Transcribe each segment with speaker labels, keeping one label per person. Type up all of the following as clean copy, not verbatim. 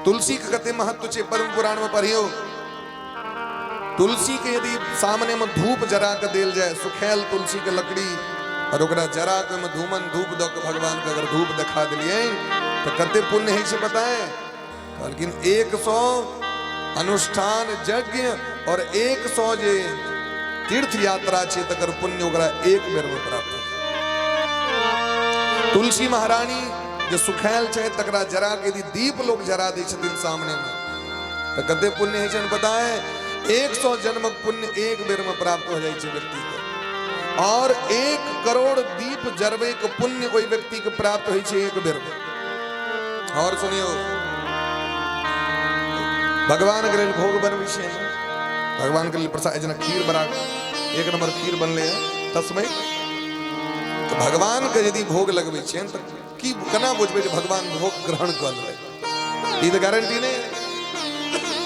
Speaker 1: तुलसी के कते महत्व छै पद्म पुराण में पढ़ियो। तुलसी के यदि सामने में धूप जरा के देल जाए, सुखैल तुलसी के लकड़ी और ओकरा जरा के में धूमन धूप दऽ के भगवान के अगर धूप देखा दिलियै तऽ कते पुण्य होइ छै पता है? कहलखिन 100 अनुष्ठान यज्ञ और 100 जे तीर्थ यात्रा छै तकर पुण्य ओकरा एक बेर में प्राप्त होइ। तुलसी महारानी जे सुखायल छै तकरा जरा के यदि दीप लोग जरा दै छथिन सामने में तऽ कते पुण्य होइ छै पता है? 100 जन्मक पुण्य एक बेर में प्राप्त हो जाइ छै व्यक्ति के, और 1 करोड़ दीप जरबै के पुण्य ओहि व्यक्ति के प्राप्त होइ छै एक बेर में। और सुनियो, भगवान के लेल भोग बनबै छियै, भगवान के लेल प्रसाद, जेना खीर बना, एक नंबर खीर बनलै है तस्मै, तऽ भगवान के यदि भोग लगबै छियनि तऽ की केना बुझबै जे भगवान भोग ग्रहण कऽ लेबै? ई तऽ गारंटी नहि,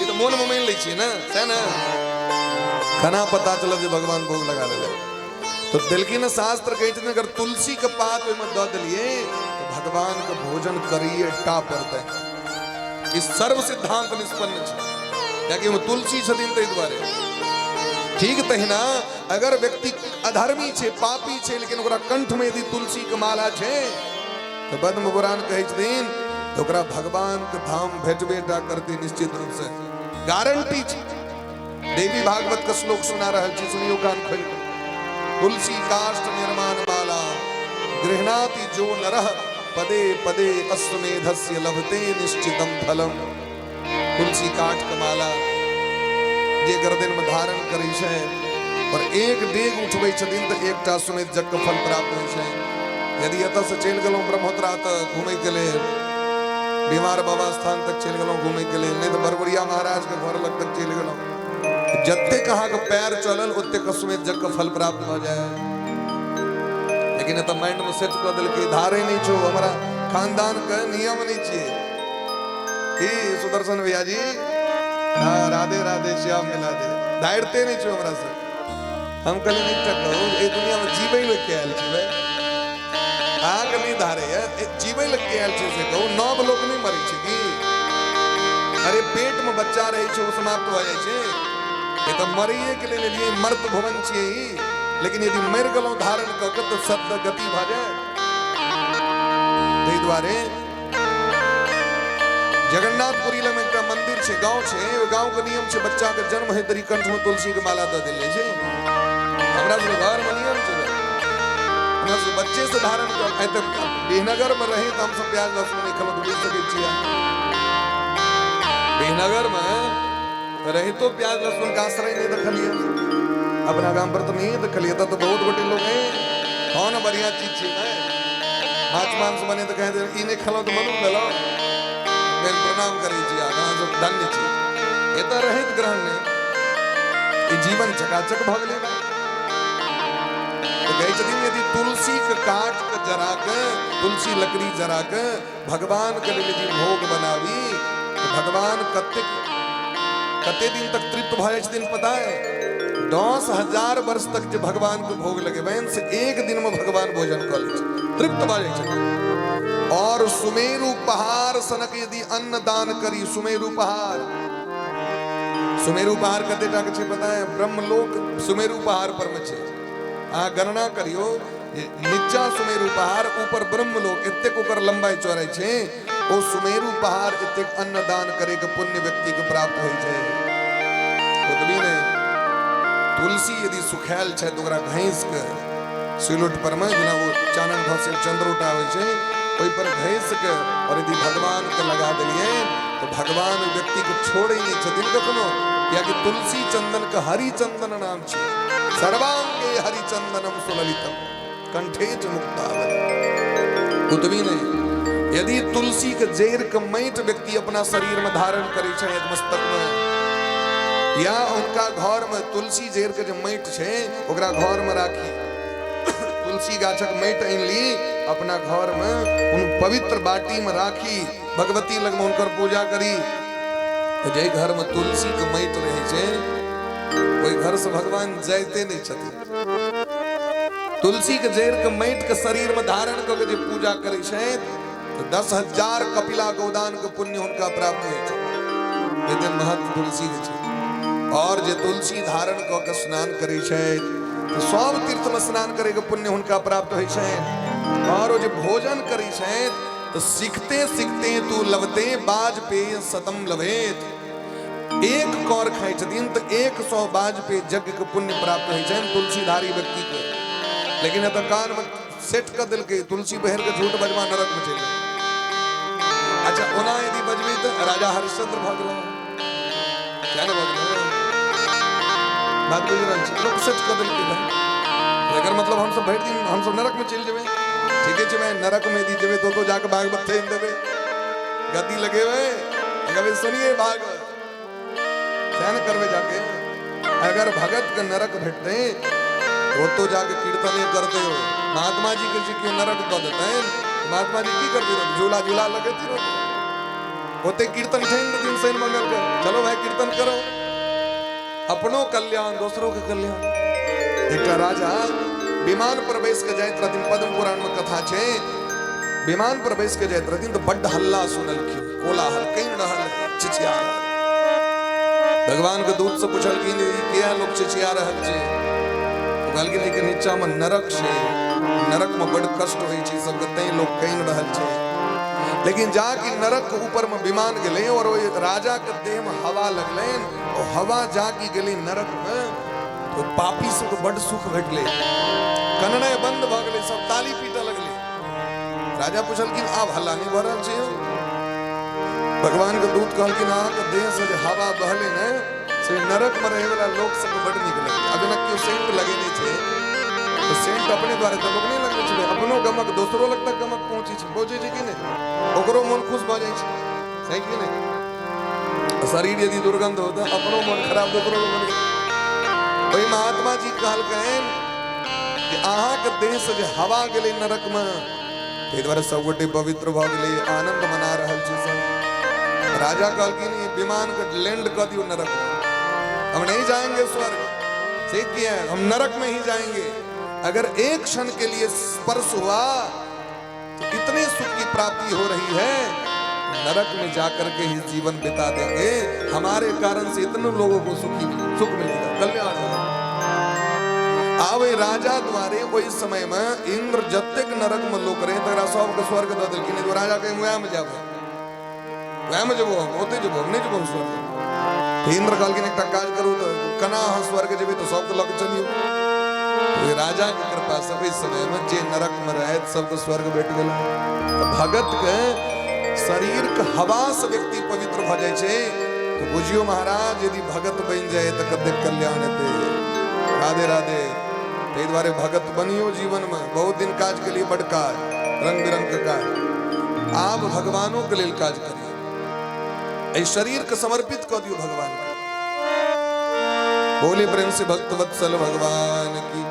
Speaker 1: ई तऽ मोन मे मानि लै छियै ने, सएह ने? केना पता चलत जे भगवान भोग लगा लेबै? तो देलखिन शास्त्र कहै छथिन अगर तुलसी के पात ओहिमे दऽ देलियै तऽ भगवान के भोजन करिए टा पड़तै। ई सर्व सिद्धांत निष्पन्न छै, कियाकि ओहिमे तुलसी छथिन ताहि दुआरे। ठीक तहिना अगर व्यक्ति अधर्मी छै, पापी छै, लेकिन ओकरा कंठ में यदि तुलसी के माला छै तऽ पद्म पुराण कहै छथिन तऽ ओकरा भगवान के धाम भेटबे टा करतै, निश्चित रूप से गारंटी छै। देवी भागवत के श्लोक सुना रहल छी, सुनियो कान खोलि। तुलसी काष्ठ निर्माण माला गृहणाति जो नरः पदे पदे अश्वमेधस्य लभते निश्चितम फलम। तुलसी काठ के माला जे गर्दन में धारण करै छै और एक डेग उठबै छथिन तऽ एकटा अश्वमेध यज्ञ के फल प्राप्त होइ छै। यदि एतऽ से चलि गेलहुँ ब्रह्मोत्तरा तक घूमय के लेल, बीमार बाबा स्थान तक चलि गेलहुँ घूमय के लेल, नहि तऽ बरबरिया महाराज के घर लग तक चलि गेलहुँ, जतेक अहाँके पैर चलल ओतेक अश्वमेध यज्ञ के फल प्राप्त भऽ जाय। लेकिन एतऽ माइंड में सेट कऽ देलकै, धारे नहि छौ, हमरा खानदान के नियम नहि छियै। की सुदर्शन भैया जी, हाँ, राधे राधे श्याम मिला दे, धारिते नहि छौ हमरा से। हम कहलियै नहि टकौ, एहि दुनिया में जीबै लए के आयल छी भाई, अहाँके नहि धारे है, जीबै लए के आयल छी से कहू। नव लोक नहि मरै छै की? अरे पेट में बच्चा रहै छै ओ समाप्त भऽ जाइ छै, ई तऽ मरैये के लेल एलियै, मर्त भुवन छियै ई। लेकिन यदि मरि गेलहुँ धारण कऽ के तऽ सत्य गति भऽ जाय। ताहि दुआरे जगन्नाथपुरी लग एकटा मंदिर छै, गांव छै, ओहि गांव के नियम छै बच्चा के जन्म होइत देरी कंठ में तुलसी के माला दऽ देल जाइ छै। हमरा सबके घर में नियम छै, हमरा सबके बच्चे से धारण कर। आइ तक बिहनगर में रही तऽ हमसब प्याज लहसुन नहि खेलहुँ, तऽ बुझि सकै छियै बिहनगर में रहितो प्याज लहसुन के आश्रय नहि देखलियै। अपना गाम पर तऽ नहिए देखलियै, एतऽ तऽ बहुत गोटे लोग है खाओ ने, बढ़िया चीज छै ने, माछ मांस बने तऽ कहे ई नहि खेलहुँ तऽ मनु भेलहुँ। मेल प्रणाम करै छी, अहाँ सब धन्य छी। एतऽ रहैत ग्रहण नहि, ई जीवन चकाचक भऽ गेलै। तऽ कहै छथिन यदि तुलसी के काट के जरा के, तुलसी लकड़ी जरा के भगवान के लेल यदि भोग बनाबी तऽ भगवान कतेक कते दिन तक तृप्त भऽ जाइ छथिन पता है? 10,000 वर्ष तक जे भगवान के भोग लगेबनि से एक दिन में भगवान भोजन कऽ लै छथिन, तृप्त भऽ जाइ छथिन। और सुमेरु पहाड़ सनक यदि अन्न दान करी, सुमेरु पहाड़, सुमेरु पहाड़ कते टा के छै पता है? ब्रह्मलोक सुमेरु पहाड़ पर में छै। अहाँ गणना करियो, नीचा सुमेरु पहाड़, ऊपर ब्रह्मलोक, एतेक ओकर लंबाई चौड़ाई छै। ओ सुमेरु पहाड़ एतेक अन्न दान करे के पुण्य व्यक्ति के प्राप्त होइ छै। ओतबी नहि, तुलसी यदि सुखायल छै तऽ ओकरा घैस के सिलोट पर में, जेना ओ चानन घसे चंद्रोटा होइ छै, ओहि पर घैस के और यदि भगवान के लगा देलियै तऽ भगवान ओहि व्यक्ति के छोड़ै नहि छथिन कखनो, कियाकि तुलसी चंदन के हरि चंदन नाम छै। सर्वांगे हरि चंदनम सुललितम कंठे च मुक्तावली। ओतबी नहि, यदि तुलसी के जड़ि के माटि व्यक्ति अपना शरीर में धारण करै छै मस्तक में, या उनका घर में तुलसी जड़ि के जे माटि छै ओकरा घर में राखी, तुलसी गाछक माटि आनि ली अपना घर में, उन पवित्र बाटी में राखी, भगवती लग में हुनकर पूजा करी, तऽ जाहि घर में तुलसी के माटि रहै छै ओहि घर से भगवान जाइते नहि छथिन। तुलसी के जड़ि के माटि के शरीर में धारण कऽ के जे पूजा करै छथि तऽ 10,000 कपिला गोदान के पुण्य हुनका प्राप्त होइ छै। एते महत्व तुलसी के छै। और जे तुलसी धारण कऽ के स्नान करै छथि तऽ सब तीर्थ में स्नान करे के पुण्य हुनका प्राप्त होइ छनि। और ओ जे भोजन करै छथि तऽ सीखते सीखते तू लभते बाजपेय सतम लभेत। एक कौर खाइ छथिन तऽ 100 बाजपेय यज्ञ के पुण्य प्राप्त होइ छनि तुलसीधारी व्यक्ति के। लेकिन एतऽ कान में सेट कऽ देलकै, तुलसी बहर के झूठ बजबा नरक में चलि गेल। अच्छा, ओना यदि बजबै तऽ राजा हरिश्चंद्र भऽ गेल, क्या ने भऽ गेलै? बात बुझि रहल छी? लोक सेट कऽ देलकै भाई। एकर मतलब हमसब भरि दिन हमसब नरक में चलि जेबै। ठीके छै भाई, नरक में यदि जेबै तो जाके भागवत ठेन देबै, गद्दी लगेबै, कहबै सुनिए भागवत, सएह ने करबै जाके। अगर भगत के नरक भेटतै तो तो जाके कीर्तने करते हो। महात्मा जी के जे केओ नरक दऽ देतनि, महात्मा जी की करते? झूला झूला लगेती रहते, ओते कीर्तन ठेन देथिन शनि मंगल के। चलो भाई कीर्तन करो, अपनो कल्याण दोसरों के कल्याण। एकटा राजा विमान पर बैस के जाइत रहथिन, पद्म पुराण में कथा छै। विमान पर बैस के जाइत रहथिन तऽ बड्ड हल्ला सुनलखिन, कोलाहल कहि रहल, चिचिया रहल। भगवान के दूत से पुछलखिन, ई किया लोग चिचिया रहल छै? तो कहलखिन कि नीचा में नरक छै, नरक में बड्ड कष्ट होइ छै सबके, तैं लोग कहि रहल छै। लेकिन जाकि नरक के ऊपर में विमान गेलै और ओहि राजा के देह में हवा लगलनि, ओ हवा जाकि गेलै नरक में, तो पापी सबके बड्ड सुख भेटलै, कननाइ बंद भऽ गेलै, सब ताली पीटऽ लगलै। राजा पुछलखिन, आब हल्ला नहि भऽ रहल छै? भगवान के दूत कहलखिन, अहाँके देह से जे हवा बहलै ने, से नरक में रहै वाला लोक सबके बड्ड नीक लगलै। आब जेना केओ सेंट लगेने छै तऽ सेंट अपने द्वारे तऽ लोक नहि लगबै छै, अपनो गमक दोसरो लग तक गमक पहुँचै छै, पहुँचै छै कि नहि? ओकरो मोन खुश भऽ जाइ छै, सही कि नहि? शरीर यदि दुर्गंध हो तऽ अपनो मोन खराब, दोसरो मोन खराब। ओहि महात्मा जी कहलकनि कि अहाँके देह से जे हवा गेलै नरक में, ताहि दुआरे सब गोटे पवित्र भऽ गेलै, आनंद मना रहल छै सब। राजा कहलखिन, ई विमान के लैंड कऽ दियौ नरक में, हम नहीं जाएंगे स्वर्ग से, किया है? हम नरक में ही जाएंगे। अगर एक क्षण के लिए स्पर्श हुआ तो इतने सुख की प्राप्ति हो रही है, नरक में जाकर के ही जीवन बिता देंगे, हमारे कारण से इतने लोगों को सुख मिलेगा, कल्याण होगा। आवे राजा द्वारे ओहि समय में इंद्र जतेक नरक में लोक रहे तकरा सबके स्वर्ग दऽ देलखिन। एगो राजा कहे, वएह में जाबो, वएह में जेबो हम, ओते जेबो हम, नहि जेबो हम स्वर्ग। तऽ इंद्र कहलखिन, एकटा काज करू, तऽ केना अहाँ स्वर्ग जेबै तऽ सबके लऽ के चलियौ। ओहि राजा के कृपा से ओहि समय में जे नरक में रहैत सबके स्वर्ग भेट गेल। तऽ भगत के शरीर के हवा से व्यक्ति पवित्र भऽ जाइ छै, तऽ बुझियौ महाराज, यदि भगत बनि जाय तऽ कतेक कल्याण हेतै। राधे राधे। ताहि दुआरे भगत बनियौ जीवन में। बहुत दिन काज के लिए बड काज, रंग बिरंग के काज, आब भगवानों के लेल काज करियौ। एहि शरीर के समर्पित कऽ दियौ भगवान के। बोले प्रेम से भक्त वत्सल भगवान की।